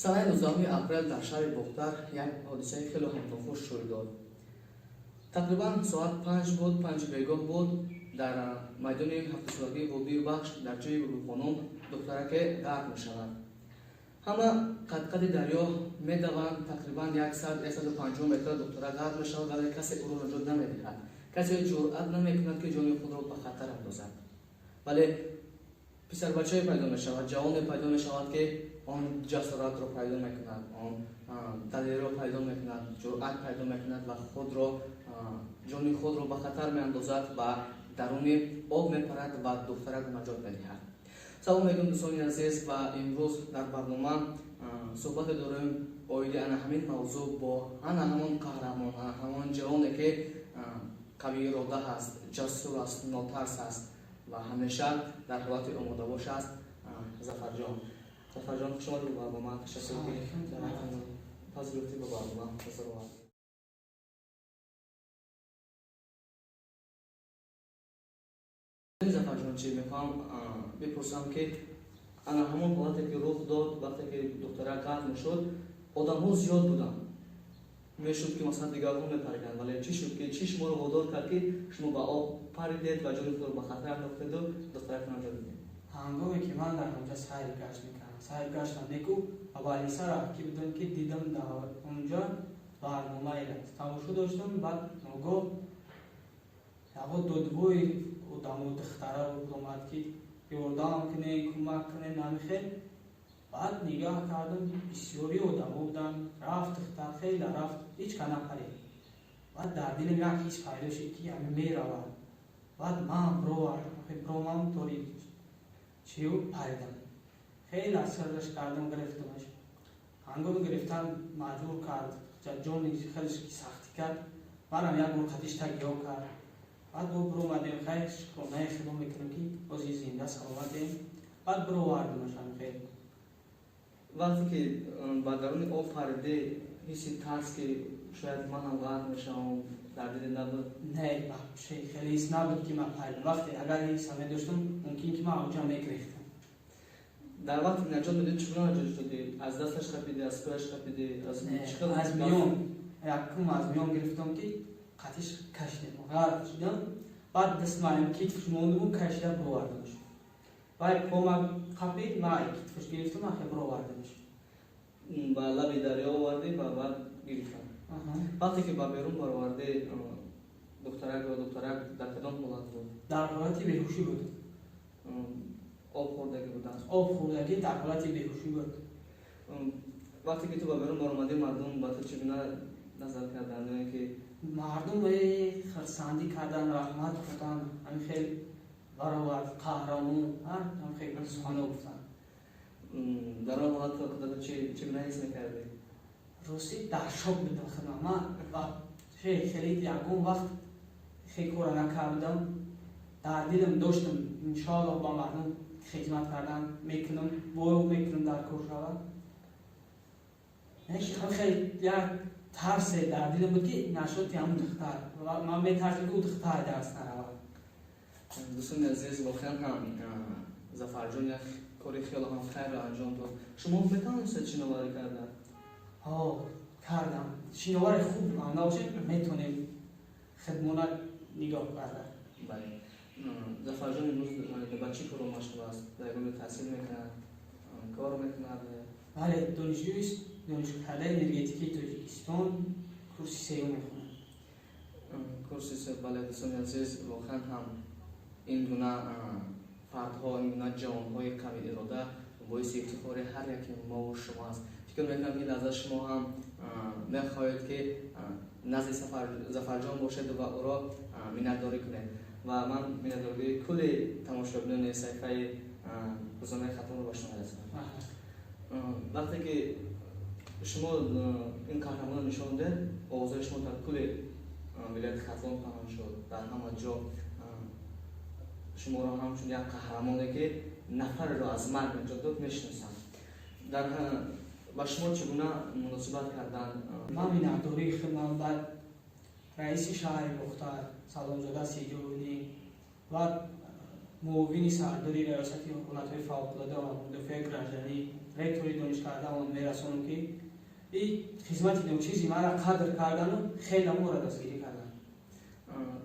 Санаи 19 апрел дар шаҳри Бохтар як ҳодисаи хеле ҳам нохуш рӯй дод. Тақрибан соат 5 буд, 5 бегоҳ буд, дар майдони ҳафтсолагии водии Вахш дар ҷои Бубихонум духтараке ғарқ мешавад. Ҳама қадқади дарё медаванд, тақрибан 100-150 метр духтарак ғарқ мешавад, вале касе ӯро наҷот намедиҳад. Касе ҷуръат намекунад, ки ҷони худро ба хатар андозад. Вале писарбачае пайдо мешавад, ҷавоне пайдо мешавад, ки он ҷасоратро пайдо мекунад, он далелро пайдо мекунад, ҷуръат пайдо мекунад ва худро ҷони худро ба хатар меандозад ва даруни об мепарад ва духтаракро наҷот медиҳад. Салом алейкум, дӯстони азиз, ва имрӯз дар барнома суҳбате дорем оиди ана ҳамин мавзӯъ бо ана ҳамон қаҳрамон, ана ҳамон ҷавоне, ки қавиирода ҳаст, ҷасур аст, нотарс аст ва ҳамеша дар ҳолати омодабош аст. Зафарҷон. Зафарҷон, хуш омадед ба барнома. Ташаккур, ки пазируфтӣ ба барнома ҳозир овардед. Зафарҷон, чӣ мехоҳам бипурсам, ки ана ҳамон ҳолате, ки рух дод, вақте ки духтарак ғарқ мешуд, одамҳо зиёд буданд, мешуд, ки масалан дигарҳо мепариданд, вале чӣ шуд, ки чӣ шуморо водор кард, ки шумо ба об паридед ва ҷони худро ба хатар андохтеду духтаракро наҷот дидед? Ҳангоме ки ман дар онҷа сайр гашт мекардам, сайр гаштам неку аввали сара ки будам, ки дидам, дар онҷа барномае тамошо доштам. Баъд ногоҳ яго додбои одамо, духтара омад, ки ёрдам кунед, кӯмак кунед, намихел. Баъд нигаҳ кардам, бисёри одамо буданд. Рафт духтар, хеле рафт, ҳеҷ ка напарид. Баъд дар дилам як ҳис пайдо шуд, ки ҳами меравад. Баъд ман бромам, тори чиу паридам, хеле асраш кардам, гирифтамаш. Ҳангоми гирифтан маҷбур кард, ҷони хеле сахтӣ кард, манам як бор қадиш тагиё кард. Баъд бо биромадем. Хайр, шукронаи худо мекунем, ки ҳозир зинда саломатем. Баъд бировардимаш ҳамихел. Вақте ки ба даруни об паридӣ, ҳисси тарс, ки шояд манам ғарқ мешавам, дар дили набуд? Не, хеле ҳис набуд, ки ман паридам. Вақте агар ҳиса медоштам, мумкин ки ман онҷа мегирехтам. Дар вақте наҷот медодӣ, чӣ гуна наҷот додӣ? Аз дасташ қапидӣ, аз пояш қапидӣ? Аз миён, якум аз миён гирифтам, ки қатиш кашидем, ғарқ шудам. Баъд дастмаем китфш мондуму кашида бировардамаш. Вай пома қапид, ма китфш гирифтам, ахе бировардамаш. Ба лаби дарё овардӣ ва баъд гирифтам. Вақте ки ба берун баровардӣ духтаракро, духтарак дар кадом ҳолат буд? Дар ҳолати беҳушӣ буд. Об хӯрдагӣ буданд? Об хӯрдагӣ, дар ҳолати беҳушӣ буд. Вақте ки ту ба берун баромадӣ, мардум ба ту чӣ гуна назар карданд, ё ки Мардум хурсандӣ карданд, раҳмат гуфтанд, ҳамин хел баровард, қаҳрамон, ҳамин хел сухано гуфтанд. Дар он ҳолат худато чӣ гуна ҳис мекардӣ? Ростӣ, дар шок будам худам. Ман хеле ягон вақт хел кора накардам. Дар дилам доштам, иншоаллоҳ, ба мардум хизмат кардан мекунам, бо мекунам, дар кор шавад. Хеле як тарсе дар дилам буд, ки нашоти ҳамун духтар, ман метарсидам, ки ӯ духтар даст наравад. Дӯстони азиз, воқеан ҳам Зафарҷон як кори хеле ҳам хайрро анҷом дод. Шумо метавонистед шиноварӣ карда? Ҳо, кардам. Шиновари хуб ҳам набошем, метавонем хидмона нигоҳ карда. Бале. Зафарҷон имрӯз ба чӣ коро машғул аст? Дар ягон ҷо таҳсил мекунад, кор мекунад? Бале, донишҷӯист, донишкадаи энергетикии Тоҷикистон, курси сеюм мехонад. Курси се. Бале, дӯстони азиз, воқеан ҳам ин гуна фардҳо, ин гуна ҷавонҳои қавиирода боиси ифтихори ҳар яке мову шумо аст. Фикр мекунам, ки лаҳза шумо ҳам мехоҳед, ки назди Зафарҷон бошед ва ӯро миннатдорӣ кунед, ва ман миннатдории кулли тамошобинони саҳифаи рӯзномаи Хатлонро ба шумо мерасонам. Вақте ки шумо ин қаҳрамонро нишон додед, овозаи шумо дар кулли вилояти Хатлон паҳн шуд. Дар ҳама ҷо шуморо ҳамчун як қаҳрамоне, ки нафарро аз марг наҷот дод, мешиносанд. Ба шумо чӣ гуна муносибат карданд? Ман миннатдории худам ба раиси шаҳри Бохтар Саломзода Сиҷовуддин ва Муовини сардори раёсати ҳолатҳои фавқулода ва мудофиаи гражданӣ, ректори донишкардаамон мерасонам, ки и хизмати ночизи маро қадр кардану хеле моро дастгирӣ карданд.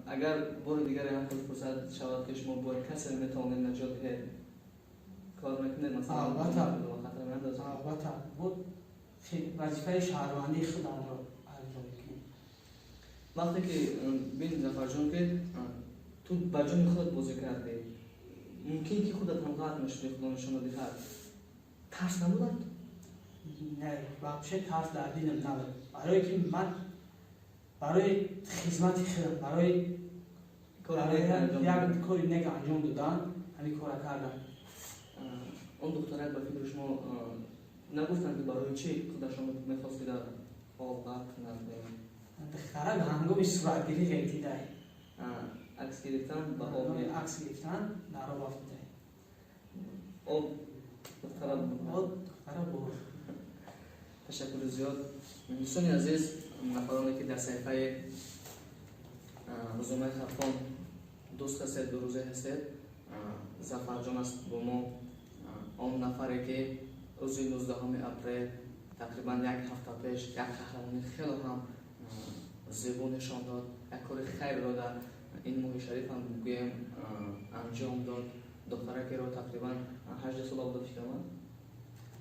Агар бори дигаре ҳам хел фурсат шавад, ки шумо бояд касеро метавонед наҷот диҳед, кор мекунед, масалан? Албатта. Хатар меандозед? Албатта, буд вазифаи шаҳрвандии худамро анҷом мекунем. Вақте ки бин, Зафарҷон, ки ту ба ҷони худат бозӣ кардӣ, мумкин ки худат ҳам ғарқ мешудӣ, худо нишона диҳад, тарс набудад? Не, вообще тарс дар дилам набуд, барое ки ман барои хизмати худам, барои як кори нек анҷом додан ҳамин кора кардам. Он духтарак, ба фикри шумо, нагуфтанд, ки барои чӣ худашон мехост, ки дар об ғарқ кунад? Духтарак ҳангоми суратгирӣ ғелтидай. Акс гирифтан ба об? Акс гирифтан дар об афтидай. Об духтара? Об духтара бур. Ташаккури зиёд, дӯстони азиз, нафароне ки дар саҳифаи рӯзномаи Хатлон дӯст ҳастед, дурӯза ҳастед. Зафарҷон аст бо мо, он нафаре ки рӯзи 19 апрел, тақрибан як ҳафта пеш, як қаҳрамонӣ хело ҳам зебо нишон дод, як кори хайрро дар ин моҳи шариф ҳам гӯем анҷом дод. Духтаракеро, тақрибан 18 сола буда, фикрам.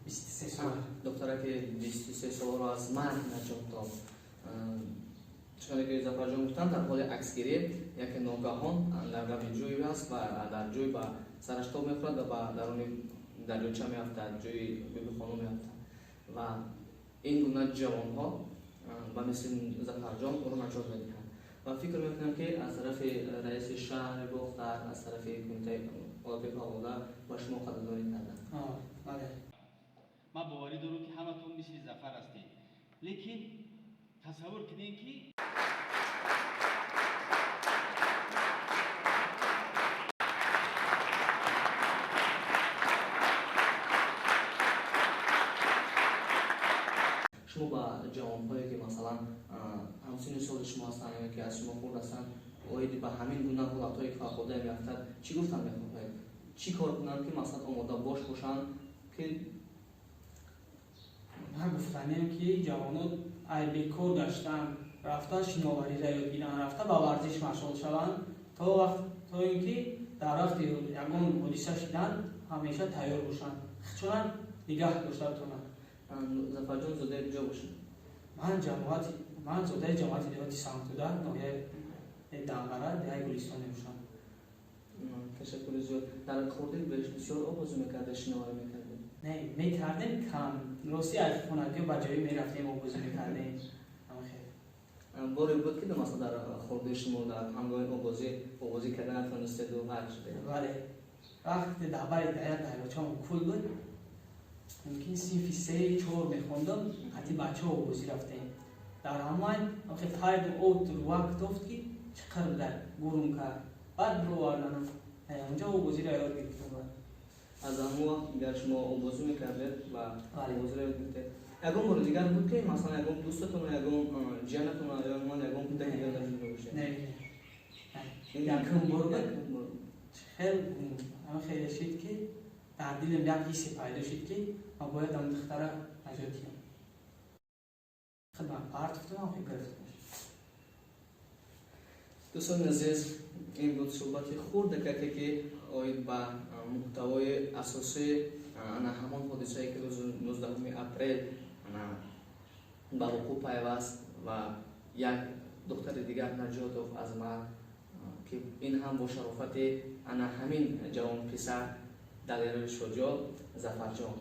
23 сола. Духтараки 23 соларо аз марг наҷот дод. Чуноне ки Зафарҷон гуфтанд, дар ҳоли аксгирӣ яке ногаҳон дар лаби ҷӯй аст ва дар ҷӯй ба сараш тоб мехӯрад ва ба даруни дарёча меафтад, ҷӯи Бибихонум меафтад, ва ин гуна ҷавонҳо ба мисли Зафарҷон ӯро наҷот медиҳанд. Ва фикр мекунам, ки аз тарафи раиси шаҳри Бохтар, аз тарафи кумитаи ҳолати фавқулода ба шумо қадрдонӣ карданд. Бале. Ман боварӣ дорам, ки ҳаматон мисли Зафар ҳастед, лекин тасаввур кунед, ки Шумо ба ҷавонҳое, ки масалан ҳамсинни соли шумо ҳастанд ё ки аз шумо хурд ҳастанд, оиди ба ҳамин гуна ҳолатҳое ки фавқулода меафтад, чӣ гуфтан мехоҳед? Чӣ кор кунанд, ки масалан омода бош бошанд, ки Ман гуфтанем, ки ҷавонот ай бекор гаштан рафта шиновариро ёд гиранд, рафта ба варзиш машғул шаванд, то вақт, то ин ки дар вақти ягон ҳодиса шидан ҳамеша тайёр бошанд, худшонам нигаҳ дошта битонанд. Зафарҷон, зодаи куҷо бошед? Ман зодаи ҷамоати деҳоти Сангтуда, ноҳияи Данғара, деҳаи Гулистон мебошам. Ташаккури зиёд. Дар хурдӣ бисёр обозӣ мекардед, шиноварӣ мекардед? Не, мекардем кам. Рости, аз хонагиҳо ба ҷое мерафтем, обозӣ мекардем. Боре буд, ки масалан дар хурдии шумо дар ҳангоми обозӣ карда натонистеду ғарқ шудед? Бале, вақте дар бари дая дарёчаам кул буд, мумкин синфи се чор мехондам, қати бачаҳо обозӣ рафтем. Дар ҳамай пайду об вақт тофт, ки чӣ қадр дар гурум кард, баъд бироварданам. Онҷо обозиро ёд гирифтам. Аз ҳамон вақт дигар шумо обозӣ мекардед ва обозиро ёд гирифтед. Ягон бори дигар буд, ки масалан ягон дӯстатон, ягон ҷиянатон ё ман ягон кӯдаки дигар наҷот бошед? Не, якум бор буд. Хел хеле шид, ки дар дилам як ҳиссе пайдо шуд, ки ман бояд ам духтара наҷот диҳам. Худман партофтам, гирифтам. Дӯстони азиз, ин буд суҳбати хурдакаке, ки оид ба муҳтавои асосии ана ҳамон ҳодисае, ки рӯзи 19 апрел ба вуқӯъ пайваст ва як духтари дигар наҷот ёфт аз марг, ки ин ҳам бо шарофати ана ҳамин ҷавонписар, далери шуҷоъ Зафарҷон.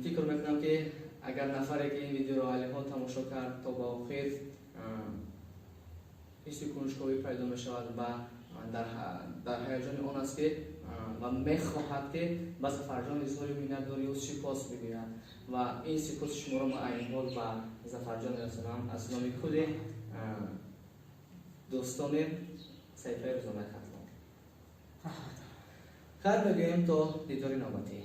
Фикр мекунам, ки агар нафаре, ки ин видеоро алиҳо тамошо кард то ба охир, ҳисси кунҷковӣ пайдо мешавад ва дар ҳаяҷони он аст, ки ва мехоҳад, ки ба Зафарҷон изҳори миннатдорию сипос бигӯяд, ва ин сипоси шуморо ман айни ҳол ба Зафарҷон мерасонам аз номи кулли дӯстони саҳифаи рӯзномаи Хатлон. Хайр мегӯем то дидори навбатӣ.